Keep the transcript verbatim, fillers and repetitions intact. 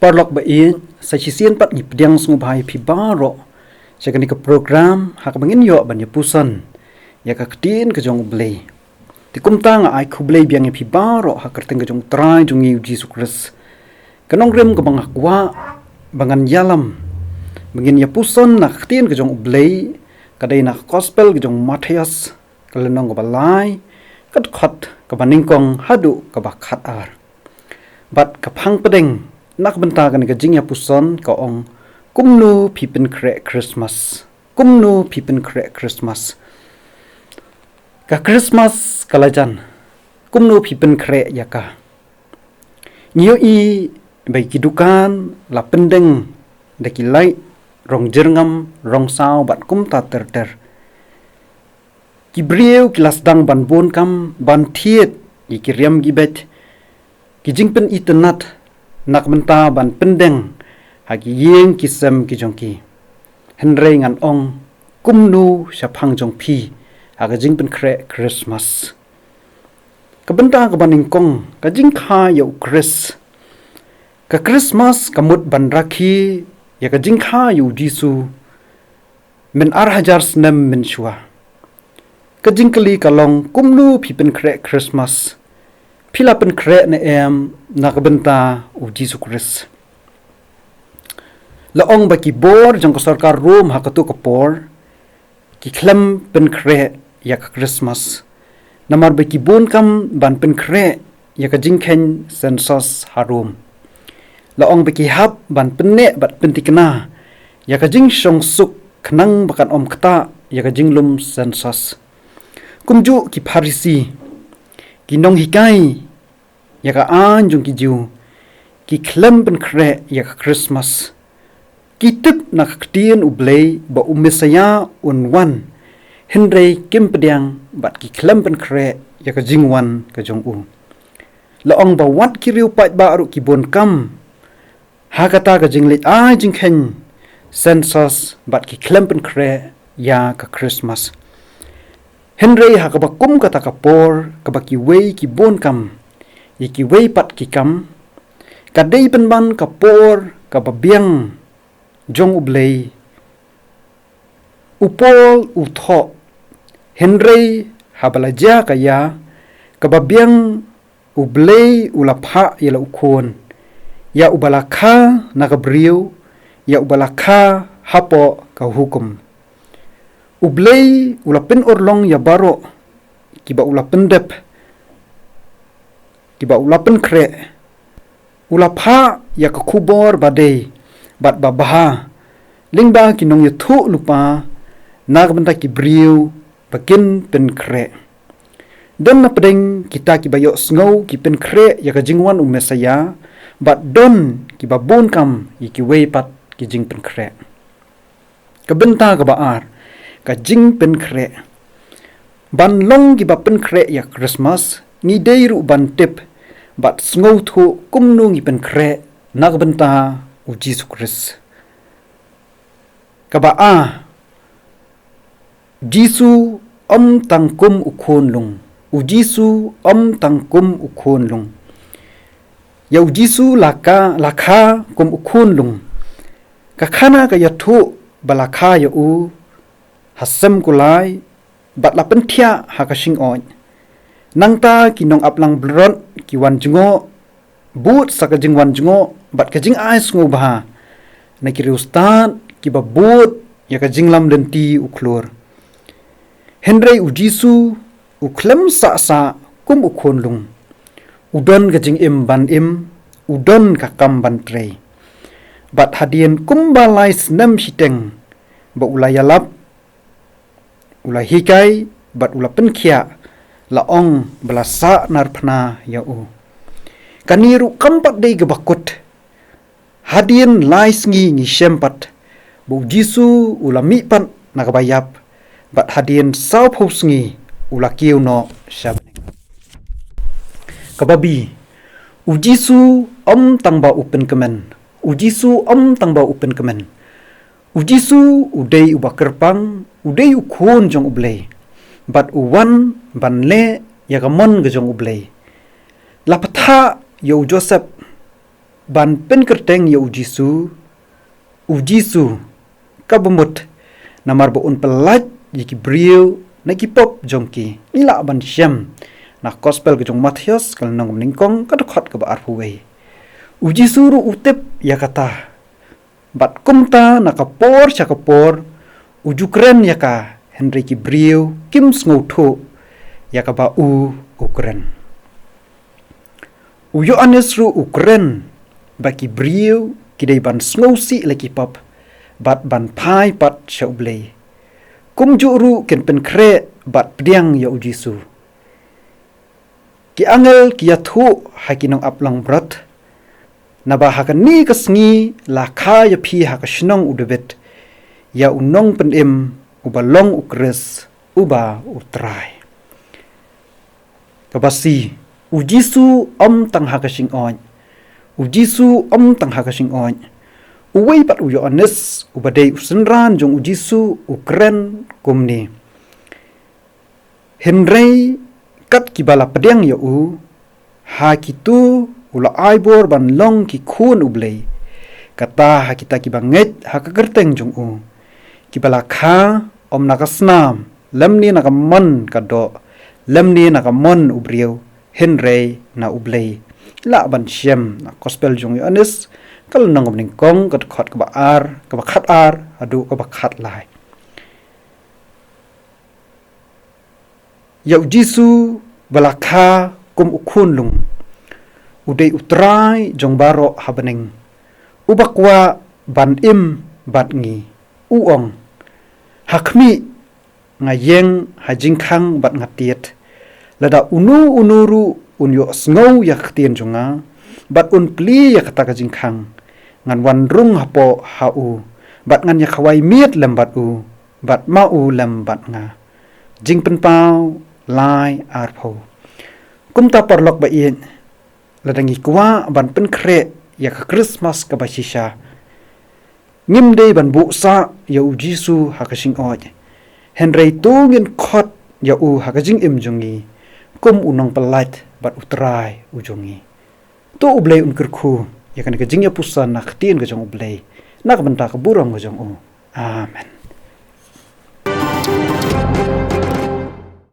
Paralok ba ïeit, sa shisien pat ngi pdiang sngewbha ïa phi baroh sha kane ka program ha kaba ngin ïoh ban ïa puson ïa ka ktien ka jong U Blei. Te kumta nga ai khublei biang ïa phi baroh ha ka kyrteng ka jong U Trai jong ngi U Jisu Khrist. Ka nongrim kaba nga kwah ba ngan ïalam ba ngin ïa puson na ka ktien ka jong U Blei, ka dei na ka Gospel ka jong u Mathaios, ka lynnong kaba lai, ka dkhot kaba nyngkong haduh kaba khatar. Bad ka phang pdeng na ka bynta kane ka jingïapuson ka ong: Kumno phi pynkhreh Christmas? Kumno phi pynkhreh Christmas? Ka Christmas ka la jan. Kumno phi pynkhreh ïa ka? Ngi ïohi ba ki dukan la pyndeng da ki light rong jyrngam, rong saw bad kumta ter ter. Ki briew ki la sdang ban bun kam, ban thied ïa ki riam ki beit, ki jingpynitynnat na ka bynta ban pyndeng ha ki ïing ki sem ki jong ki. Hynrei ngan ong, kumno shaphang jong phi ha ka jingpynkhreh Christmas? Ka bynta kaba nyngkong, ka jingkha ïa U Khrist. Ka Christmas ka mut ban rakhe ïa ka jingkha ïa U Jisu mynhajar snem mynshuwa. Ka jingkylli ka long, kumno phi pynkhreh Christmas? Phi la pynkhreh ne em na ka bynta U Jisu Khrist? La ong ba ki bor jong ka sorkar Rom ha katu ka por ki khlem pynkhreh ïa ka Christmas, namar ba ki bun kam ban pynkhreh ïa ka jingkheiñ census ha Rom. La ong ba ki hap ban pynneh bad pynthikna ïa ka jingshongsuk khnang ba kan ym ktah ïa ka jinglum census. Kumjuh ki Pharisi, ki nonghikai ïa ka aiñ jong ki Jiw, ki khlem pynkhreh ïa ka Christmas. Ki tip na ka ktien U Blei ba U Messaïah un wan, hynrei kim pdiang bad ki khlem pynkhreh ïa ka jingwan ka jong u. La ong ba wat ki riew paidbah ruh ki bun kam ha kata ka jingleit ai jingkheiñ census bad ki khlem pynkhreh ïa ka Christmas. Hynrei ha kaba kum kata ka por kaba kiwei ki bun kam ïa kiwei pat ki kam, ka dei pynban ka por kaba biang jong U Blei. U Paul u thoh, hynrei haba la jia ka ïa kaba biang, U Blei u la phah ïa la u khun, ïa uba la kha na ka briew, ïa uba la kha hapoh ka hukum. U Blei u la pynurlong ïa baroh kiba u la pyndep, kiba u la pynkhreh. U la phah ïa ka khubor ba dei bad ba bha lyngba ki nongïathuhlypa na ka bynta ki briew ba kin pynkhreh. Don na pdeng kita kiba ïohsngew ki pynkhreh ïa ka jingwan U Messaïah, bad don kiba bun kam ïa kiwei pat ki jingpynkhreh. Ka bynta kaba ar, ka jingpynkhreh. Ban long kiba pynkhreh ïa Christmas, ngi dei ruh ban tip bad sngewthuh kumno ngi pynkhreh na ka bynta U Jisu Khrist. Kaba ar, Jisu ym tang kum u khun lung. U Jisu ym tang kum u khun lung. Ïa U Jisu la kha, la kha kum u khun lung. Ka khana ka ïathuh ba la kha ïa u ha sem kulai bad la pynthiah ha ka shyngkhuid. Nangta ki nongap langbrot ki wan jngoh, bud sa ka jingwan jngoh bad ka jingai sngewbha na ki riewstad kiba bud ïa ka jinglam lynti u khlur. Hynrei U Jisu u khlem sah sah kum u khun lung. U don ka jingim ban im, u don ka kam ban trei. Bad hadien kumba lai snem shiteng ba u la ïalap, u la hikai bad u la pynkhiah, la ong ba la sahnarphna ïa u. Kane ruh kam pat dei kaba kut. Hadien lai sngi ngi shem pat ba U Jisu u la mih pat na kaba ïap, bad hadien sawphew sngi u la kiew noh sha bneng. Kaba bi, U Jisu ym tang ba u pynkmen. U Jisu ym tang ba u pynkmen. U Jisu u dei uba kyrpang, u dei u khun jong U Blei. Bad u wan ban leh ïa ka mon ka jong U Blei. La pathah ïa u Joseph ban pynkyrteng ïa u Jisu, u Jisu, ka bamut, namar ba un pyllait ïa ki briew na ki pop jong ki. Ngi lah ban shem na gospel ka jong u Mathaios, ka lynnong nyngkong, ka dkhot kaba arphew wei. U Jisu ruh u tip ïa kata. Bad kumta na ka por sha ka por, u ju kren ïa ka, hynrei ki briew kim sngewthuh ïa kaba u u kren. U Ïoannis ruh u kren ba ki briew ki dei ban sngewsih la ki pop, bad ban phai pat sha u Blei. Kumjuh ruh kin pynkhreh bad pdiang ïa u Jisu. Ki angel ki ïathuh ha ki nongap langbrot, naba ha kane ka sngi la kha ïa phi ha ka shnong u David ïa u nongpynim uba long u Khrist, uba u Trai. Kaba shi, u Jisu ym tang ha ka shingoid. U Jisu ym tang ha ka shingoid. Uwei pat u Ïoannis, uba dei u synran jong u Jisu, u kren kumne. Hynrei kat kiba la pdiang ïa u, ha kito u la ai bor ban long ki khun u Blei. Kata ha kita kiba ngeit ha ka kyrteng jong u. Kiba la kha ym na ka snam, lymne na ka mon ka doh, lymne na ka mon u briew, hynrei na u Blei. Lah ban shem na gospel jong u Ïoannis, ka lynnong kaba nyngkong, ka dkhot kaba ar, kaba khatar haduh kaba khatlai. Ïa u Jisu ba la kha kum u khunlung, u dei u Trai jong baroh ha bneng, uba kwah ban im bad ngi. U ong, ha khmih, nga ïeng ha jingkhang bad nga tied. Lada uno uno ruh un ïohsngew ïa ka ktien jong nga, bad un plie ïa kata ka jingkhang, ngan wan rung hapoh ha u, bad ngan ïa khawai miet lem bad u, bad ma u lem bad nga. Jingpynpaw lai arphew. Kumta paralok ba ïeit, lada ngi kwah ban pynkhreh ïa ka Krismas kaba shisha, ngim dei ban buh sah ïa u Jisu ha ka shingoid. Hynrei to ngin khot ïa u ha ka jingim jong ngi, kum u nongpyllait bad u Trai u jong ngi. To u Blei un kyrkhu ïa kane ka jingïapuson na ka ktien ka jong u Blei, na ka bynta ka burom ka jong u. Amen.